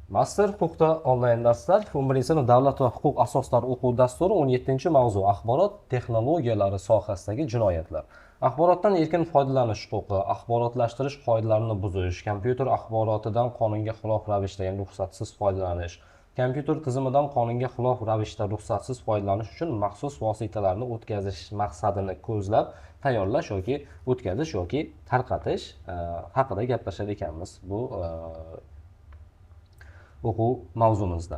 Master huquqda onlayn darslar 11-sinf davlat va huquq asoslari o'quv dasturi 17-mavzu: axborot texnologiyalari sohasidagi jinoyatlar. Axborotdan erkin foydalanish huquqi, axborotlashtirish qoidalarini buzish, kompyuter axborotidan qonunga xilof ravishda, ya'ni ruxsatsiz foydalanish, kompyuter tizimidan qonunga xilof ravishda ruxsatsiz foydalanish uchun maxsus vositalarni o'tkazish maqsadini ko'zlab tayyorlash yoki o'tkazish yoki tarqatish haqida gaplashar ekanmiz bu o'quv mavzumizda.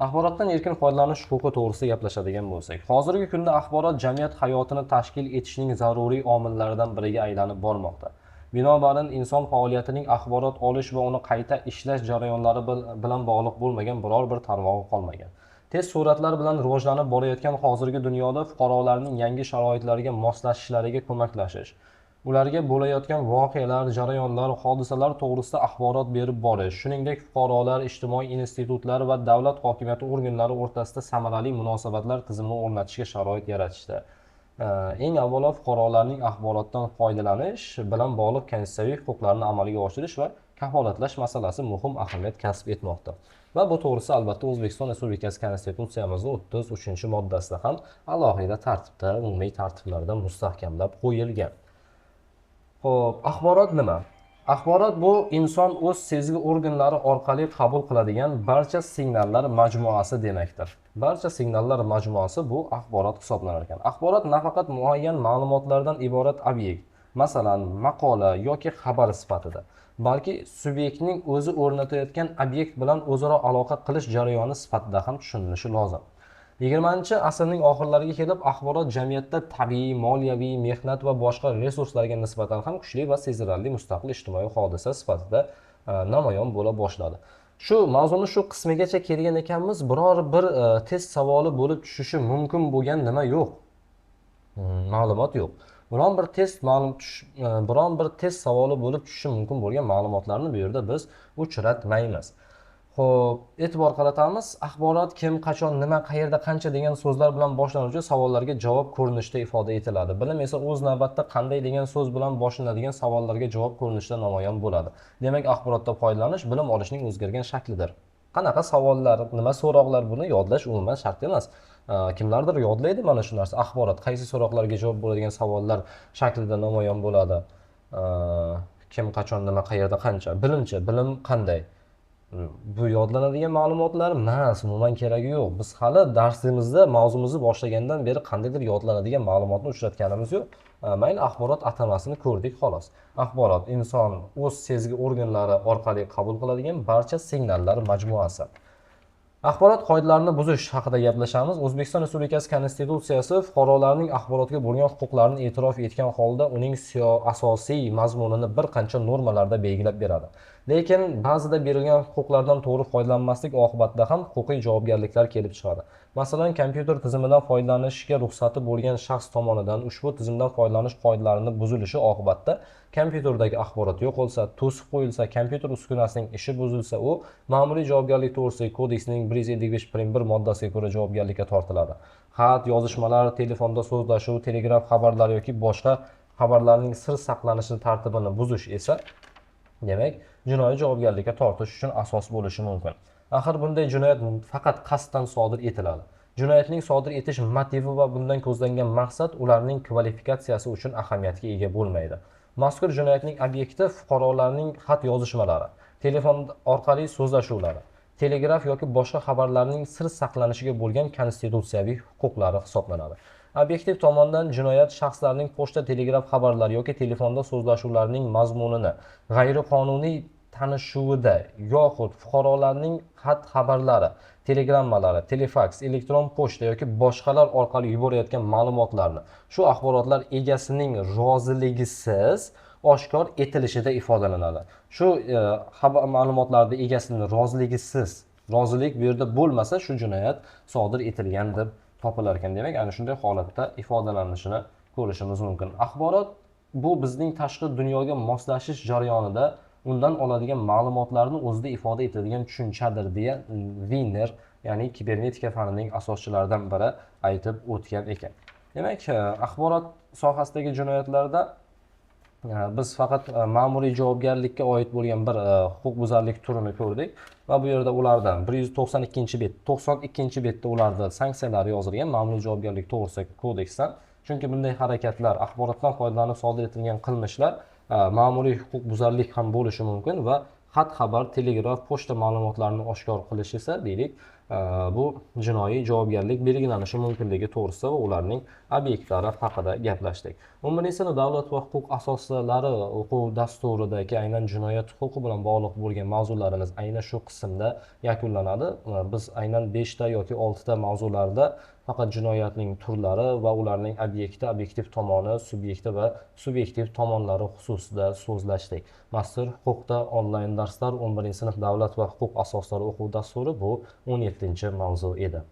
Axborotdan erkin foydalanish huquqi to'g'risida gaplashadigan bo'lsak, hozirgi kunda axborot jamiyat hayotini tashkil etishning zaruriy omillaridan biriga aylanib bormoqda. Binobarin, inson faoliyatining axborot olish va uni qayta ishlash jarayonlari bilan bog'liq bo'lmagan biror bir tarmog'i qolmagan. Tez sur'atlar bilan rivojlanib borayotgan hozirgi dunyoda fuqarolarning yangi sharoitlarga moslashishlariga ko'maklashish, ularga bo'layotgan voqealar, jarayonlar, hodisalar to'g'risida axborot berib borish, shuningdek, fuqarolar, ijtimoiy institutlar va davlat hokimiyati organlari o'rtasida samarali munosabatlar tizimini o'rnatishga sharoit yaratishda eng avvalo fuqarolarning axborotdan foydalanish bilan bog'liq konstitutsiyaviy huquqlarini amalga oshirish va kafolatlash masalasi muhim ahamiyat kasb etmoqda. Va bu to'g'risida albatta O'zbekiston Respublikasi Konstitutsiyamizni 33-moddasida ham alohida tartibda, umumiy tartiblarda mustahkamlab qo'yilgan. Xo'p, axborot nima? Axborot bu inson o'z sezgi organlari orqali qabul qiladigan barcha signallar majmuasi demakdir. Barcha signallar majmuasi bu axborot hisoblanar ekan. Axborot nafaqat muayyan ma'lumotlardan iborat obyekt, masalan, maqola yoki xabar sifatida, balki subyektning o'zi o'rnatayotgan obyekt bilan o'zaro aloqa qilish jarayoni sifatida ham tushunilishi lozim. 20-asrning oxirlariga kelib axborot jamiyatda tabiiy, moliyaviy, mehnat va boshqa resurslarga nisbatan ham kuchli va sezilarli mustaqil ijtimoiy hodisa sifatida namoyon bo'la boshladi. Shu mavzuni shu qismigacha kelgan ekanmiz, biror bir test savoli bo'lib tushishi mumkin bo'lgan nima yo'q. Ma'lumot yo'q. Biron bir test savoli bo'lib tushishi mumkin bo'lgan ma'lumotlarni bu yerda biz uchratmaymiz. Xo'p, e'tibor qaratamiz. Axborot kim, qachon, nima, qayerda, qancha degan so'zlar bilan boshlanuvchi savollarga javob ko'rinishida ifoda etiladi. Bilim esa o'z navbatida qanday degan so'z bilan boshlanadigan savollarga javob ko'rinishida namoyon bo'ladi. Demak, axborotdan foydalanish bilim olishning o'zgargan shaklidir. Qanaqa savollar, nima so'roqlar, buni yodlash umuman shart emas. Kimlardir yodlaydi mana shu narsa. Axborot qaysi so'roqlarga javob bo'ladigan savollar shaklida namoyon bo'ladi? Kim, qachon, nima, qayerda, qancha? Bilimchi, bilim qanday? Bu yodlanadigan ma'lumotlar emas, umuman keragi yo'q. Biz hali darsimizda mavzumizni boshlagandan beri qandaydir yodlanadigan ma'lumotni uchratganimiz yo'q. Mayli, axborot atamasini ko'rdik, xolos. Axborot inson o'z sezgi organlari orqali qabul qiladigan barcha signallar majmuasi. Axborot qoidalarini buzish haqida gaplashamiz. O'zbekiston Respublikasi Konstitutsiyasi fuqarolarning axborotga bo'lgan huquqlarini e'tirof etgan holda uning asosiy mazmunini bir qancha normalarda belgilab beradi. Lekin ba'zida berilgan huquqlardan to'g'ri foydalanmaslik oqibatida ham huquqiy javobgarliklar kelib chiqadi. Masalan, kompyuter tizimidan foydalanishga ruxsati bo'lgan shaxs tomonidan ushbu tizimdan foydalanish qoidalarini buzilishi oqibatida kompyuterdagi axborot yo'qolsa, to'sib qo'yilsa, kompyuter uskunasining ishi buzilsa, u Ma'muriy javobgarlik to'g'risidagi kodeksning 155 prim 1 moddasiga ko'ra javobgarlikka tortiladi. Xat, yozishmalar, telefonda so'zlashuv, telegraf xabarlari yoki boshqa xabarlarning sir saqlanishi tartibini buzish esa, demak, jinoiy javobgarlikka tortish uchun asos bo'lishi mumkin. Axir bunday jinoyat faqat qasddan sodir etiladi. Jinoyatning sodir etish motivi va bundan ko'zlangan maqsad ularning kvalifikatsiyasi uchun ahamiyatga ega bo'lmaydi. Mazkur jinoyatning obyekti fuqarolarning xat yozishmalari, telefon orqali so'zlashuvlari, telegraf yoki boshqa xabarlarning sir saqlanishiga bo'lgan konstitutsiyaviy huquqlari hisoblanadi. Obyektiv tomondan jinoyat shaxslarning pochta, telegraf xabarlari yoki telefonda so'zlashuvlarning mazmunini g'ayriqonuniy tanishuvida yoxud fuqarolarning xat xabarlari, telegrammalari, telefaks, elektron pochta yoki boshqalar orqali yuborayotgan ma'lumotlarni shu axborotlar egasining roziligisiz oshkor etilishida ifodalanadi. Shu xabar ma'lumotlarni egasining roziligisiz, rozilik bu yerda bo'lmasa, shu jinoyat sodir etilgan deb topilar ekan. Demak, ana shunday holatda ifodalanishini ko'rishimiz mumkin. Axborot bu bizning tashqi dunyoga moslashish jarayonida undan oladigan ma'lumotlarni o'zida ifoda etadigan tushunchadir, deya Viner, ya'ni kibernetika fanining asoschilaridan biri aytib o'tgan ekan. Demak, axborot sohasidagi jinoyatlarda Biz faqat ma'muriy javobgarlikka oid bo'lgan bir huquqbuzarlik turini ko'rdik va bu yerda ulardan 192-bet, 92-betda ularda sanksiyalari yozilgan ma'muriy javobgarlik to'g'risidagi kodeksdan. Chunki bunday harakatlar, axborotdan foydalanib sodir etilgan qilmishlar ma'muriy huquqbuzarlik ham bo'lishi mumkin va xat, xabar, telegraf, pochta ma'lumotlarini oshkor qilish esa, deylik, bu jinoiy javobgarlik belgilanishi mumkinligi to'g'risida va ularning obyektlari haqida gaplashdik. 11-sinf davlat va huquq asoslari o'quv dasturidagi aynan jinoyat huquqi bilan bog'liq bo'lgan mavzularimiz aynan shu qismda yakunlanadi. Biz aynan 5 ta yoki 6 ta mavzularda faqat jinoyatning turlari va ularning obyekti, obyektiv tomoni, subyekti va subyektiv tomonlari xususida so'zlashdik. Mazkur huquqda onlayn darslar 11-sinf davlat va huquq asoslari o'quv dasturi bu 17-mavzu edi.